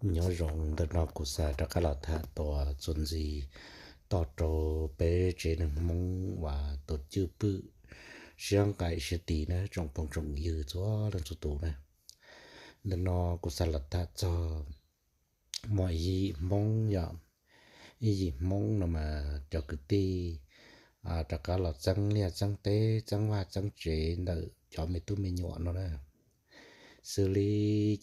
Nyob zoo, ntawm no kuv xav rov qab los tham tuaj txuas ntxiv toj rau peb tsev neeg Hmoob uas tus cwj pwm siab nqaim siab tis na tsoom phooj tsoom ywg txhua leej txhua tus na. Ntawm no kuv xav los tham txog muaj ib yim Hmoob yom, ib yim Hmoob no mas cov kwv tij rov qab los txeeb liaj txeeb teb txeeb vaj txeeb tsev ntawm cov me tub me nyuam no na. Xws li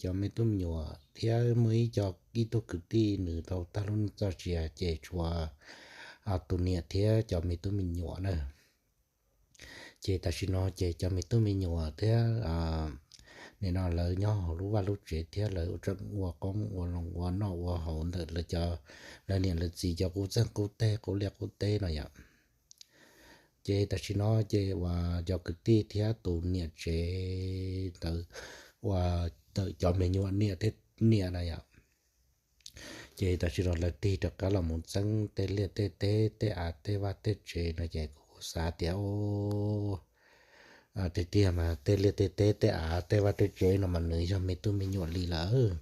cov me tub me nyuam thiab muaj ib co, ib tug kwv tij nws tau tag lub neej txoj sia ces tshuav tus niam thiab cov me tub me nyuam na. Ces tam sim no ces cov me tub me nyuam thiab nim no lawv nyob hauv lub vaj lub tsev thiab lawv tseem ua qoob ua loo ua noj ua haus ntawm lawv cov, lawv niam lawv txiv cov qub txeeg qub teg qub liaj qub teb no yom. Ces tam sim no ces uas cov kwv tij thiab tus niam tsev ntawd uas ntawm cov me nyuam niam thiab niam na yom, ces tam sim no lawv tig rov qab los mus txeeb tej liaj tej teb tej av tej vaj tej tsev no ces kuv xav tias tiag tiag mas tej liaj tej teb tej av tej vaj tej tsev no mas nws yog me tub me nyuam li lawm.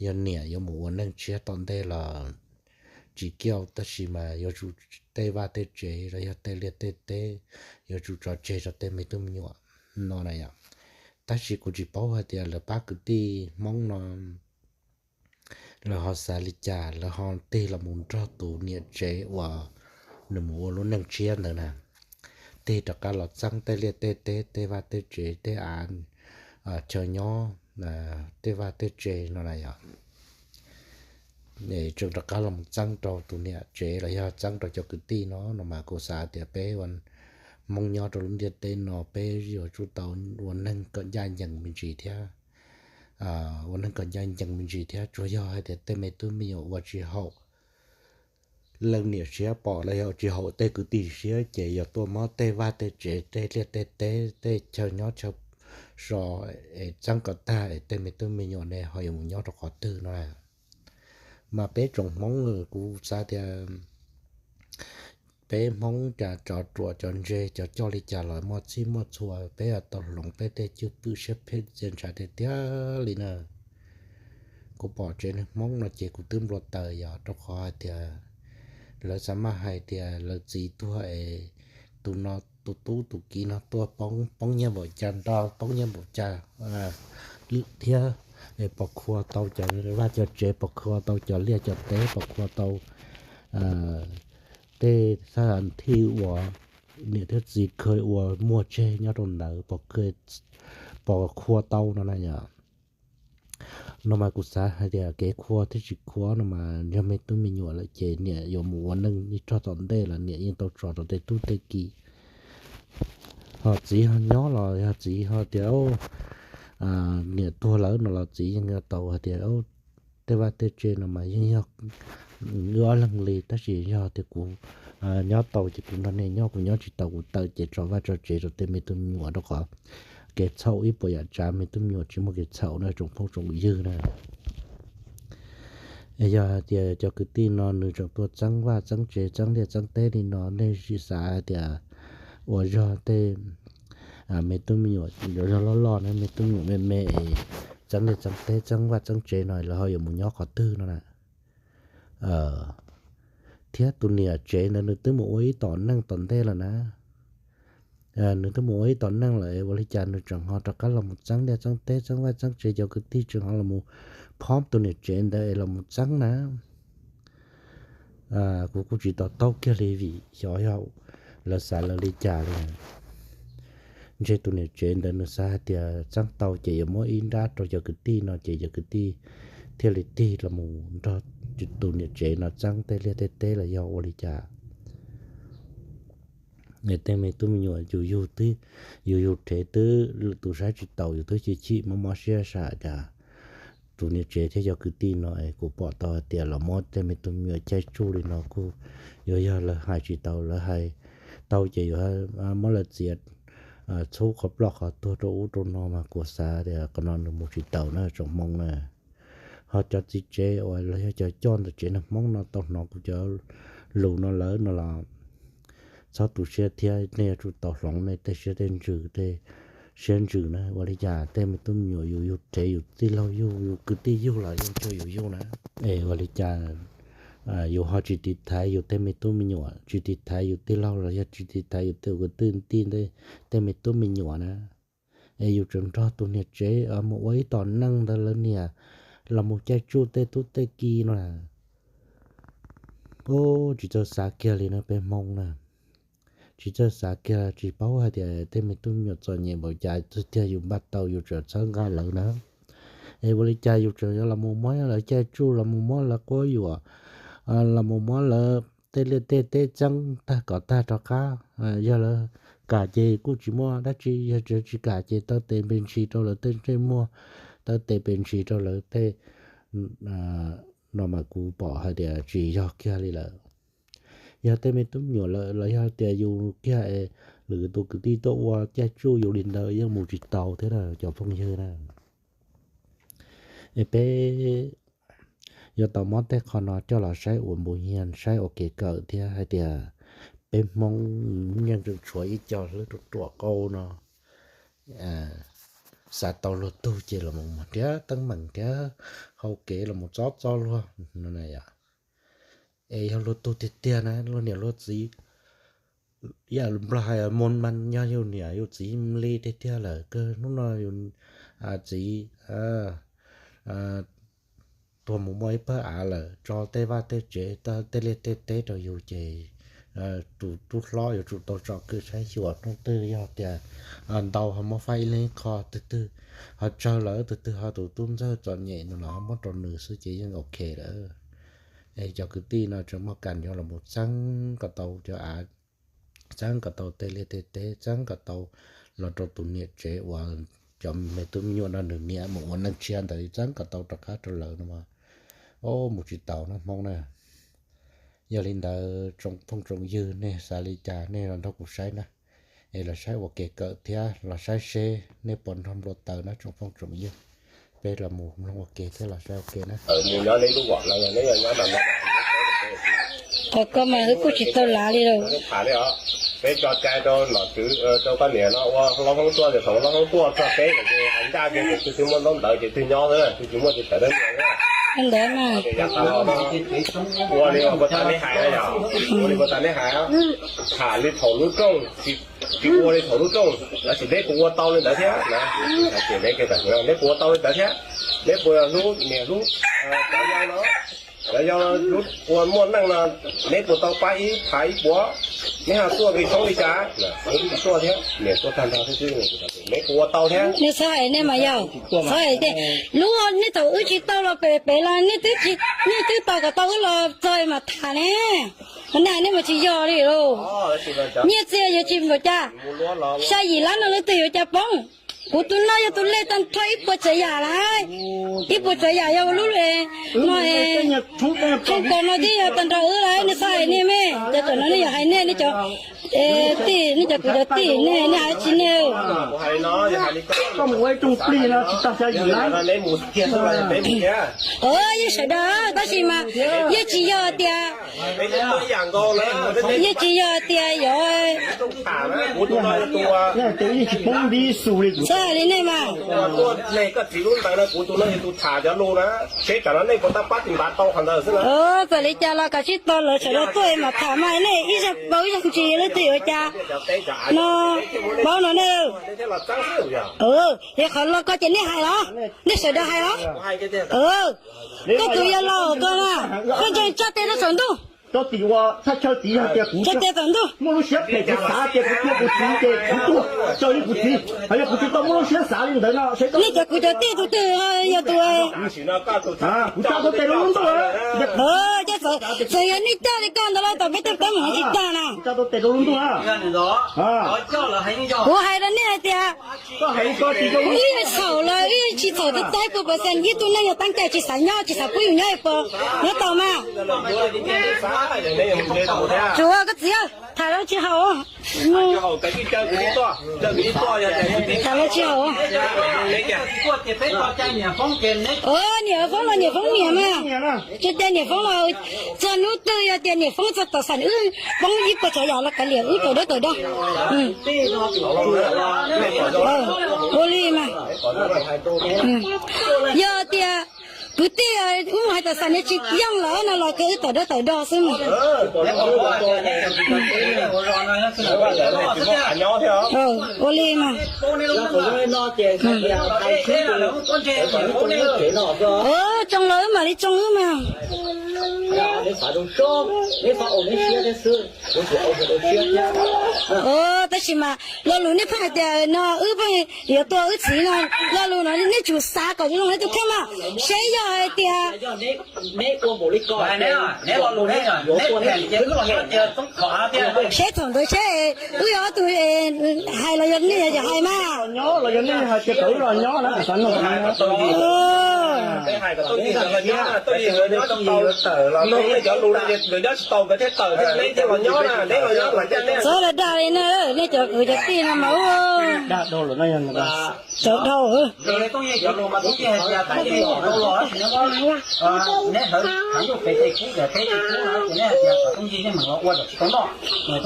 Yog niam yuav mus ua neej tshiab tom ntej los tsis kiaj tab sis mas yuav tsum, tej vaj tej tsev los yog tej liaj tej teb yuav tsum tso tseg rau tej me tub me nyuam no na yom. Tab sis kuv tsis paub hais tias lawv pab kwv tij Hmoob no lawv ho xav li cas lawv ho tig los mus nrog tus niam tsev uas nws mus ua lub neej tshiab ntawd na, tig rov qab los txeeb tej liaj tej teb tej vaj tej tsev tej av chaw nyob tej vaj tej tsev no na yom. Tseem rov qab los mus txeeb rau tus niam tsev los yog txeeb rau cov kwv tij no no mas kuv xav tias peb ua Hmoob nyob rau lub ntiaj teb no peb yuav tsum tau ua neeg kom ncaj ncees me ntsis thiab, ua neeg kom ncaj ncees me ntsis thiab tsuas yog hais tias tej me tub me nyuam ua tsis haum leej niam siab pom los yog tsis haum tej kwv tij siab ces yog tuaj muab tej vaj tej tsev tej liaj tej teb tej chaw nyob chaw so es txeeb kom tag es tej me tub me nyuam ne ho yuav mus nyob rau qhov twg no. Mas peb tsoom Hmoob kuv xav tias peb Hmoob cas tsov ruam cov ntse cov coj li cas los muaj txhij muaj txhua peb tau hloov peb tej cwj pwm siab phem txiaj ntshav tiag tiag li na. Kuv pom tsev neeg Hmoob no ces kuv twb npau taws yog rau qhov hais tias lawv xav maj hais tias lawv txiv tuag es tus no tus tub tus kiv no tuaj poob, poob nyiaj npaum cas nrog poob nyiaj npaum cas thiab, pos khuas tau cov vaj cov tsev, pos khuas tau cov liaj cov teb, pos khuas tau tej thaj thij uas niam thiab txiv kha ua muag tseg nyob rau ntawd, pos khuas tau no na yom. No mas kuv xav hais tias kev khuas thiab tsis khuas no mas yog me tub me nyuam lawm ces niam yuav mus ua neej ib rog tom ntej los niam yeej tau tso rau tej tub tej kiv. Ho txiv ho nyob los yog txiv ho tias niam tuag lawm no los txiv yeej tau hais tias tej vaj tej tsev no mas yeej yog wb ob leeg li, tab sis yog tias kuv nyob tau ces kuv nrog nej nyob, kuv nyob tsis tau kuv tawm ces tso vaj tso tsev rau tej me tub me nyuam rau qhov kev txhaum ib puas yam tsav me tub me nyuam tsis muaj kev txhaum na tsoom phooj tsoom ywg na. Es yog hais tias cov kwv tij no nws tseem tuaj txeeb vaj txeeb tsev txeeb liaj txeeb teb li no nej sim xav hais tias uas yog tej me tub me nyuam loj loj na, me tub me nyuam me me es txeeb liaj txeeb teb txeeb vaj txeeb tsev no lawv ho yuav mus nyob qhov twg no na. Thiab tus niam tsev ntawd nws twb mus ua ib tom neej tom ntej lawm na. Nws twb mus ua ib tom neej lawm es ua li cas nws tseem ho rov qab los mus txeeb liaj txeeb teb txeeb vaj txeeb tsev, cov kwv tij tseem ho los mus phob tus niam tsev ntawd es los mus txeeb na. Kuv kuj tsis to taub kiag li vim xyov yog lawv xav lawv li cas li. Ntshe tus niam tsev ntawd nws xav hais tias txeeb tau ces yuav muab ib nrab rau cov kwv tij no ces cov kwv tij thiaj li tig los mus nrog tus niam tsev no txeeb tej liaj tej teb los yog ua li cas. Tej me tub me nyuam yus yug twb, yus yug rhev twb lwm tus saib tsis taus, yus twb chim chim mob mob siab sam cas tus niam tsev thiab cov kwv tij no es kuv pom tau hais tias los muab tej me tub me nyuam caij tsuj li no kuj yuav yog lawv hais tsis tau, lawv hais tau ces yuav muab lawv txiav txhub qhov ploj qhov tuag rau ub rau no mas kuv xav tias qhov no nws mus tsis taus na tsoom Hmoob na. Ho cov txiv tsev uas los yog cov coj ntawm tsev neeg Hmoob no tau hnov kuv cov lus no lawm no los txhob tu siab thiab, nej yuav tsum tau hloov nej tej siab tej ntsws tej siab ntsws na. Ua li cas tej me tub me nyuam yus yug rev, yus tij laug yug, yus kwv tij yug los yeej tsuas yus yug na. Es ua li cas yus ho tsis tiv thaiv yus tej me tub me nyuam, tsis tiv thaiv yus tij laug los yog tsis tiv thaiv yus tej kwv tij tej me tub me nyuam na? Es yus tseem nrog tus niam tsev mus ua ib tom neej ntawd, lawv niam los mus caij tsuj tej tub tej ki no na. Ub, tsis txawj xav kiag li no peb Hmoob na. Tsis txawj xav kiag, tsis paub hais tias tej me tub me nyuam txom nyem npaum cas tiag yus npaj tau yus tseem txhawb nqa lawv na. Es ua li cas yus tseem yuav los mus muab lawv caij tsuj, los mus muab lawv quab yuam, los mus muab lawv tej liaj tej teb txeeb tag kom tag rov qab. Yog lawv kam ces kuj tsis muaj dab tsi, yog tsis kam ces taw tes pes ntsis rau lawv tej ntsej muag, taw tes pes ntsis rau lawv tej no mas kuv pom hais tias tsis yog kiag li lawm. Yog tej me tub me nyuam lawm los yog tias yus kiag es lwm tus kwv tij tuaj ua caij tsuj yus li ntawd yeej mus tsis tau thiab na cov phooj ywg na. Es peb yuav tau muab tej qho no coj los saib ua npu hias, saib ua kev kawm thiab hais tias peb Hmoob yeej tseem tshuav ib co hlwb ruam ruam qau no, xav tau luag tug ces los mus nrhiav teeb meem nrhiav hau kev los mus txob txob luag no na yom. Es yog luag tug tiag tiag na, luag niam luag txiv, yam Nplog hais mob mas, yog yus niam yus txiv li tiag tiag lawm, kawg hnub no yus txiv tuag mus muaj ib pawg av lawm, tso tej vaj tej tsev, tej liaj tej teb rau yus ces tus tub hlob yuav tsum tau tsom kwm saib xyuas hnub twg yog tias ntau ho muab faib ib leeg ib qho, twg twg ho tsawg lawm, twg twg ho tus tub ntxawg txom nyem no los muab rau nws xwb ces yeej ok lawm. Es cov kwv tij no tseem muaj kam yuav los mus txeeb kom tau cov av, txeeb kom tau tej liaj tej teb, txeeb kom tau los rau tus niam tsev uas cov me tub me nyuam no nws niam mus ua neej tshiab ntawd, txeeb kom tau rov qab rau lawv no mas, o, mus tsis taus no Hmoob na. Yog li ntawd tsoom phooj tsoom ywg nej xav li cas nej los nrog kuv saib na, es los saib ua kev kawm thiab los saib seb nej puas nrog npau taws na tsoom phooj tsoom ywg. Peb los mus mloog ua ke thiab los saib ua ke na. Qhov ko mas wb kuj tsis tau lav li lauj. Peb tso cai rau nom tswv rau koj niam no ua hlob hmoob tuaj, hlob hmoob tuaj txog peb ces ncaj kiag, tus twg muaj ntaub ntawv ces twg nyob xwb, twg tsis muaj ces tawm dab ntawd na. Ua li puas tau neb hais, ua li puas tau neb hais, tham li thaum lub rooj, tsis ua li thaum lub rooj, lawv tsis neb puas ua tau li ntawd thiab na. Neb puas ua tau li ntawd thiab, neb puas hlub niam hlub cov yau no, cov yau ua muaj neej no, neb puas tau pab ib phav ib puas, neb ho tuaj nqi tshoob li cas, wb twb tsis tuaj thiab, niam tuaj tag nrho xwb, neb puas ua tau thiab. Nej txhob hais nej mas yog, txhob hais tias lub nej thaum wb tsis tau los pem pem los nej twb tau kom tau wb los txog mas tham ne. Qhov nej hais nej mas tsis yog li lauj. Nyiaj txiag yuav tsis npaum cas, xya yim lab no leej twg yuav cas poob. Kuv tus no yog tus lej tag nrho ib puas tsav yam lawm. Ib puas tsav yam yog ua lub no, tsheej kaus no twb yog tag nrho wb lawm, nej txhob hais nej me. Cov tam no nej yog hais nej, nej cov tij, nej cov kwv cov tij, nej nej hais tsis nej. Koj mus ua ib rooj plig no tsis tag xya yim lab. Yeej sawv daws tab sis mas yeej tsis yog tias, yeej tsis yog tias yog, yeej tsis poob nti xus li. Txhob hais li nej mas. Txawm li cas los kav tsij tos lawv sawv daws tuaj mas tham mas nej ib zag paus ib zag ntsis leej twg yuav cas no, paub no ne. Yog qhov los ko ces nej hais los, nej sawv daws hais los. Koj tus yog laus ko na, koj ntseeg tso tes rau saum ntuj. Rau tim ua thaj chaw tid hais tias kuv tso tes saum ntuj, muaj lub siab phem kuv xav tias kuv tua kuv txiv ces kuv tuag raws li kuv txiv, hos yog kuv tsis tau muaj lub siab xav li ntawd no, nej cov kwv cov tij tus twg yog tus, kuv tsa tau tes rau lub ntuj. Txawm yog nej coj li ko ntawd los tom peb tej teeb meem tsis tag na. Kuv tsa tau tes rau lub ntuj na. Kuv hais rau nej hais tias, wb yeej txhaum los wb yeej tsis txhaum txaus ib puas percent, ib tug neeg yog teeb cai tsis xav nyob tsis xav pub yus nyob ib puas, nyob tau mas. Tsuav koj txiv, tham los tsis haum. Tham los tsis haum. Niam foob los niam foob niam mas, tsis cas niam foob los Txog hnub twg yog tias niam foob txog tom xam wb poob ib puas tsav yam los kav liam wb tawm dawb tawm do. Ua li mas. Yog tias kwv tij wb mus hais tom xam niam tsis yooj lawm no los kav wb tawm dawb tawm do xwb mas. Ua li mas. Tsoo los wb mam li tsoo wb mas. Tab sis mas lo lus nej pheej hais tias no wb pheej yuav tua wb txiv no, lo lus no nej tsum xav kom zoo nej tus kheej mas, seb yog hais tias seb thaum ntawd seb wb yog ob tug hais los yog nej yog hais mas. Txhob dag dag li na, nej cov kwv cov tij no mas ua dag dhau.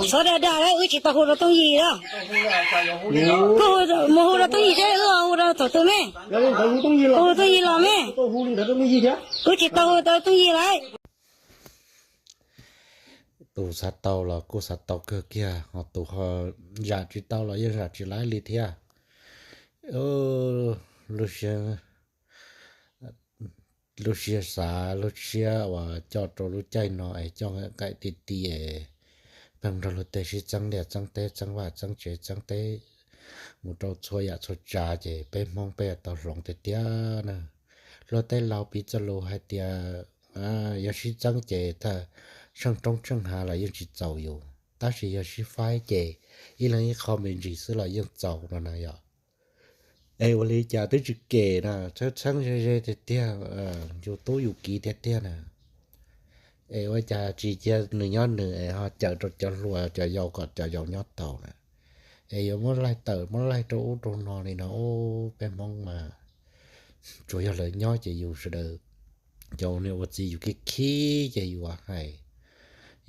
Txhob dag dag, wb tsis tau hu rau Tooj Yig lawm. Koj mus hu rau Tooj Yig seb, wb hu rau thaum twg me? Hu Tooj Yig los me. Wb tsis tau hu rau Tooj Yig lawm. Tus xav tau los kuj xav tau kawg kiag, ho tus ho zam tsis tau los yeej zam tsis laib li thiab. Lub siab, lub siab xav, lub siab uas coj rau lub caij no es coj nqaim ti ti es pheej nrog luag tej sib txeeb liaj txeeb teb, txeeb vaj txeeb tsev, txeeb teb mus rau txhua yam txhua tsav ces peb Hmoob peb yuav tau hloov tiag tiag na. Luag tej laus piv txoj lus hais tias yog sib txeeb ces thaj tsheej roob tsheej hav los yeej tsis txaus yus, tab sis yog sib faib ces ib leeg ib qho me ntsis xwb los yeej txaus no na yom. Es ua li cas twb tsis kem na, txheeb txheeb ze ze tiag tiag, yus tub yus kiv tiag tiag na. Es ua cas tsis cia nws nyob nws es ho cawm rau cov hluas cov yau kom cov yau nyob tau na. Es yuav muab laig tawm muab laig rau ub rau no li no, ub, peb Hmoob mas tsuas yog lawv nyob ces yus sawv daws cov niam ua txiv yus khib khib ces yus hais,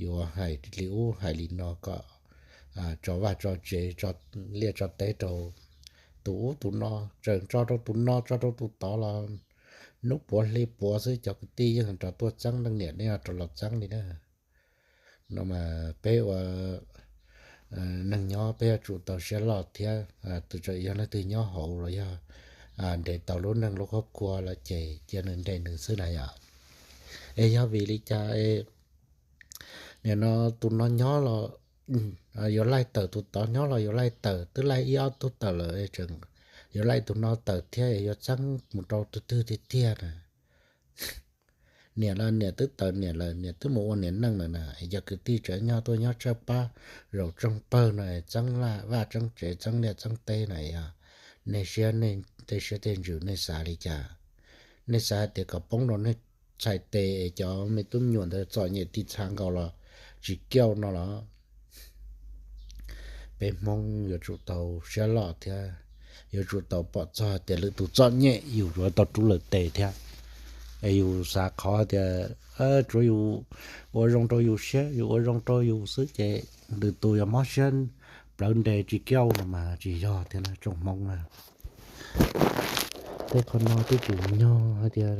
yus hais li ub hais li no kom tso vaj tso tsev, tso liaj tso teb rau tus ub tus no, tseem tso rau tus no tso rau tus tod los hnub puav hli puav xwb cov kwv tij yeej rov tuaj txeeb leej niam ne, rov los txeeb li na. No mas peb ua neeg nyob peb yuav tsum tau siab loj thiab, tus tseem yog leej twg nyob hauv los yog nres tau lub neej lub qhuab qhua los ces cia nws nres nws xwb na yom. Es yog vim li cas nim no tus no nyob los yuav laij tawm, tus tod nyob los yuav laij tawm, twb laij ib ob tug tawm lawm, yuav laij tus no tawm thiab yuav txeeb mus rau tus twg tiag tiag na. Niam los niam twb tawm niam lawm, niam twb mus ua niam neej lawm na, yog kwv tij tseem nyob tuaj nyob tshawb pab zaum tsoog pawg no, txeeb vaj txeeb tsev txeeb liaj txeeb teb na, yog nej siab, tej siab tej ntsws nej xav li cas? Nej xav hais tias kom poob rau nej txhais tes es cov me tub me nyuam ntawd txom nyem tiv txha nkaus los tsis kiaj no los? Peb Hmoob yuav tsum tau siab loj thiab yuav tsum tau pom txog tias lwm tus txom nyem yus yuav tau rub lawm tes thiab. Es yus xav qhov tias tsuav yus ua zoo rau yus siab, yus ua zoo rau yus xwb ces lwm tus yuav mob siab plawv nres tsis kiaj no mas tsis yog thiab tsoom Hmoob na. Tej qhov no twb tsis nyog hais tias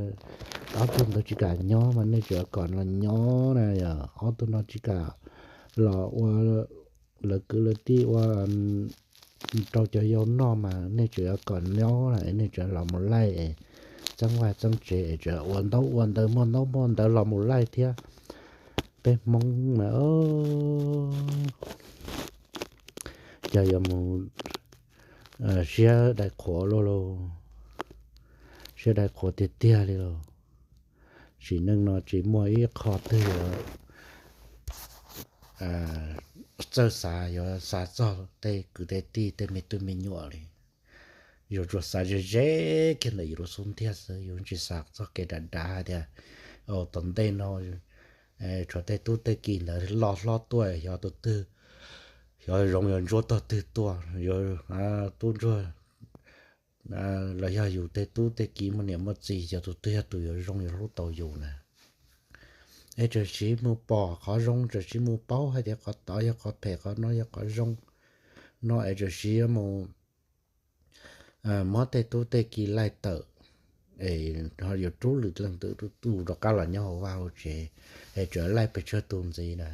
ob tug ntawd tsis kam nyob mas nej tseem kom los nyob na, yog ob tug no tsis kam los ua lawv kwv lawv tij ua rau cov yau noj mas nej tseem yuav kom nyob na, nej tseem los mus laij es txeeb vaj txeeb tsev es tseem ua ntaub ua ntawv muaj ntaub muaj ntawv los mus laij thiab. Peb Hmoob mas cas yuav mus siab dai qhuav luaj lauj, siab dai qhuav tiag tiag li lauj. Sim neej no tsis muaj ib qho twg yuav txawj xav, yuav xav txog tej kwv tej tij tej me tub me nyuam li. Yus tsuas xav ze ze kiag ntawm yus lub xub ntiag xwb, yus tsis xav txog kev dav dav hais tias tom ntej no tshuav tej tub tej ki ntawd loj hlob tuaj xyov tus twg, xyov zoov yuav ntsuab tog twg tuaj, yuav tub ntsuag los yog yus tej tub tej ki muaj niam muaj txiv xyov tus twg yog tus yuav zoo yuav hlub tau yus na. Es txawm siv mus pom qhov zoo, txawm siv mus paub hais tias qhov tod yog qhov phem, qhov no yog qhov zoo no, es txawm siv mus muab tej tub tej ki laij tawm, es ho yuav rub lwm leej twg tus rov qab los nyob hauv vaj hauv tsev, es txawm laij pes tsawg tus ntxiv na.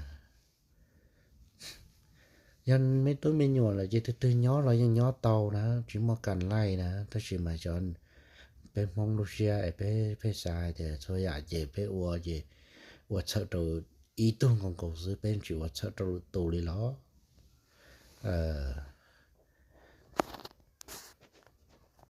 Yog me tub me nyuam lawm ces twg twg nyob los yeej nyob tau na, tsis muaj kam laij na. Tab sis mas cov, peb Hmoob lub siab es peb, peb xav hais tias txhua yam ces peb ua ces ua txhawm rau ib tug nkaus nkaus xwb, peb tsis ua txhawm rau lwm tus li los.